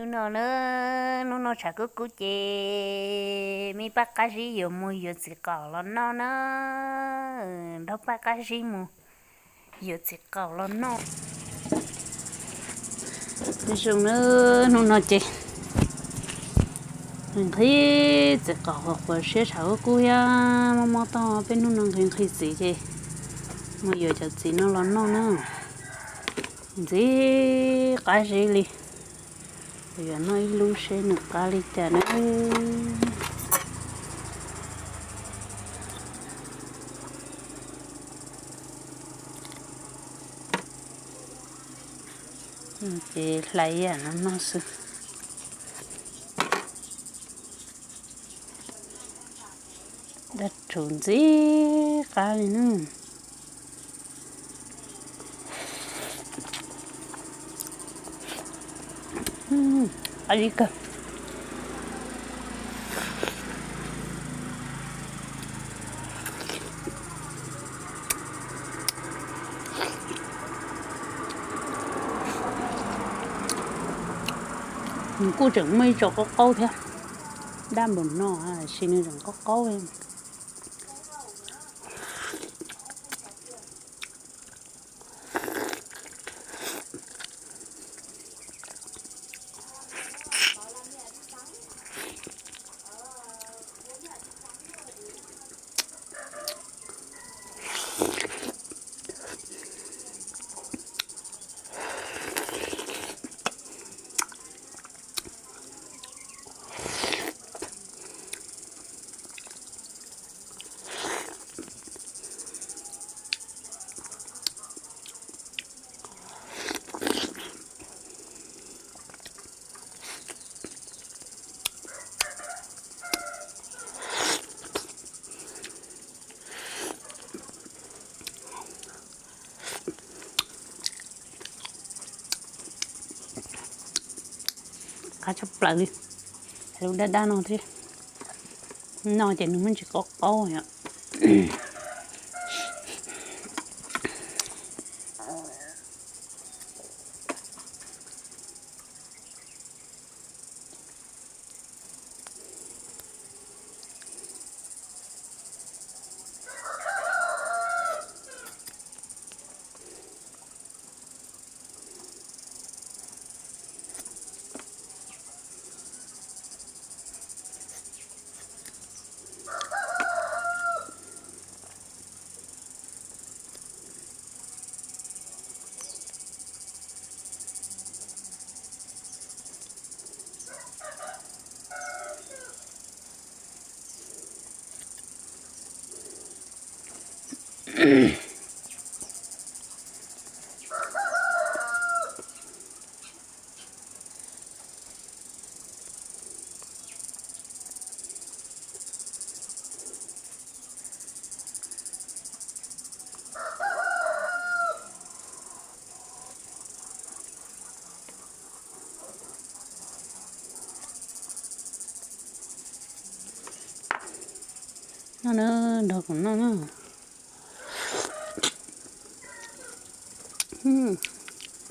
Hnub no na, hnub no tshav kub kub ces me paj qab zib yuav mus yuav txiv qaum los noj na. Nrog paj qab zib mus yuav txiv qaum los noj. Peb zoo na, hnub no ces nqhis txiv qaum qhuav qhuav siab tshav kub kub thiab mob mob toj, peb hnub no nqhis nqhis txiv ces mus yuav cov txiv no los noj na. Ntxim qab zib li. Kuv yuav noj ib lub seb nws qab li cas na. Ces hlais ib yam no noj xwb. Dab rhuv ntxim qab li na. Qab zib kawg. Nws kuj tseem muaj ib co qaub qaub thiab. Daj npaum no tab sis nws tseem qaub qaub. Qab tshaj plaws li, lub daj daj no thiab. Noj ces nws muaj ntsis qaub qaub yom. Noj na, nrog kuv noj na.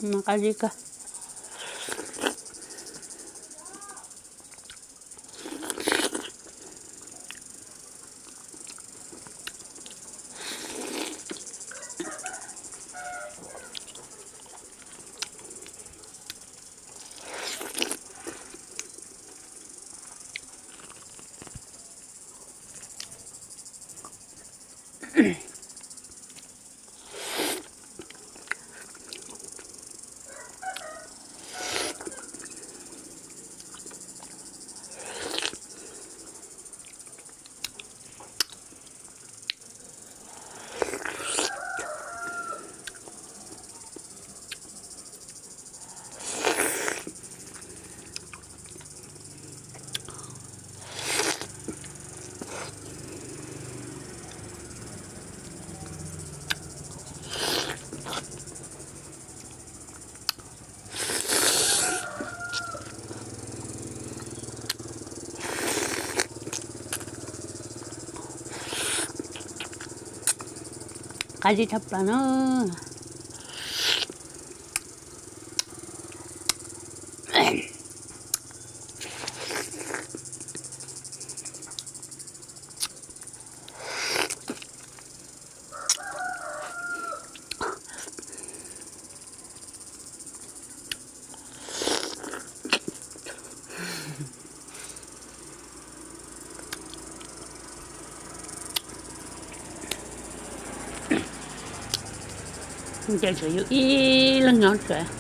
Noj qab zib kawg. Qab zib tshaj plaws na. Ces tseem yog ib leeg nyob tsev.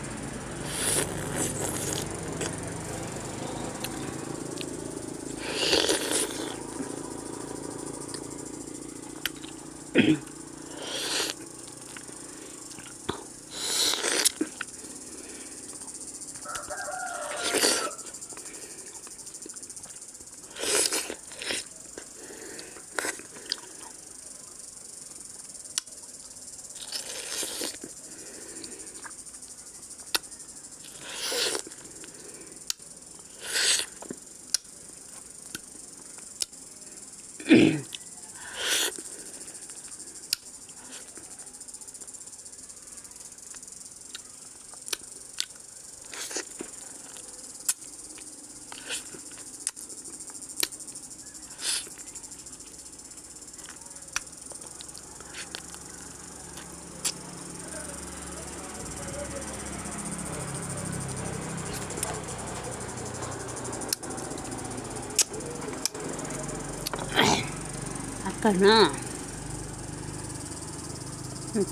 Kawg na,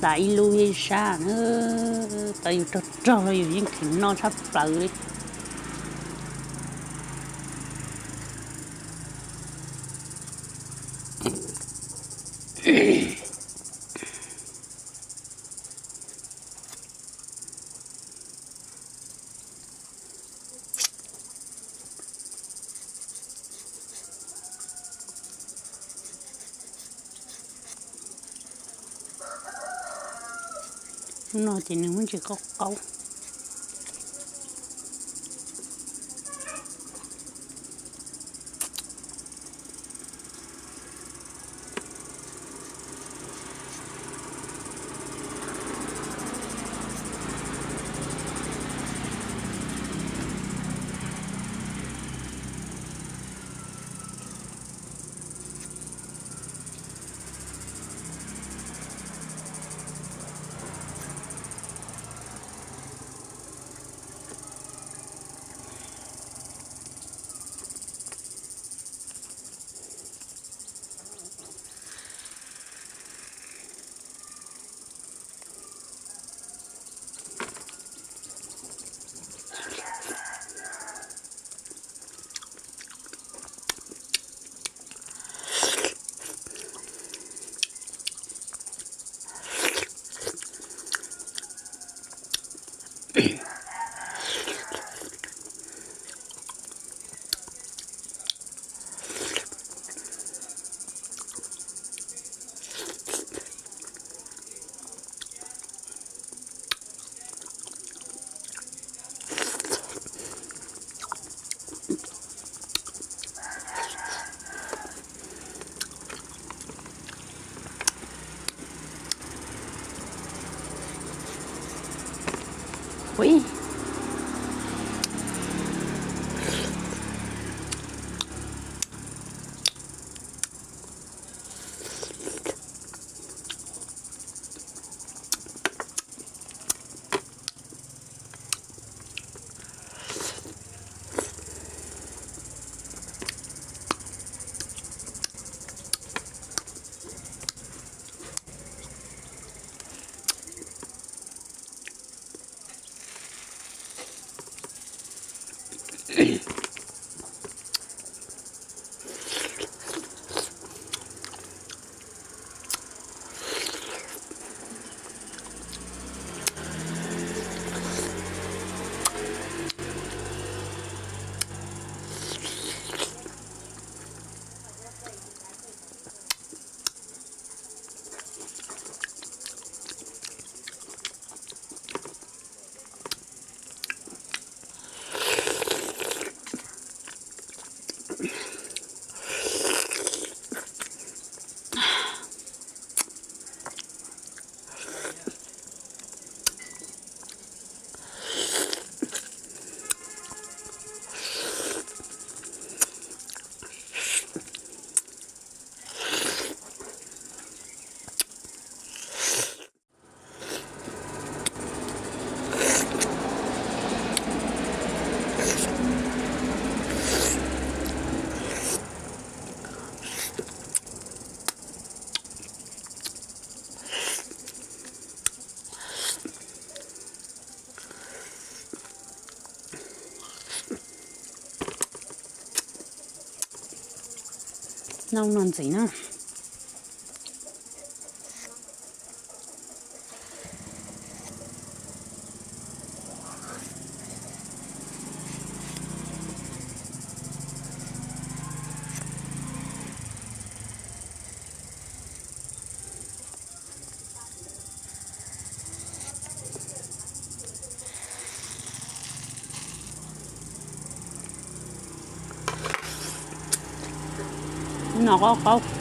tas ib lub ib sab na, tas yus rog rog los yus yeej kheev noj tshaj plaws li. No ces nws muaj ntsis qaub qaub. Ui. Noj no ntxiv na. No qaub qaub.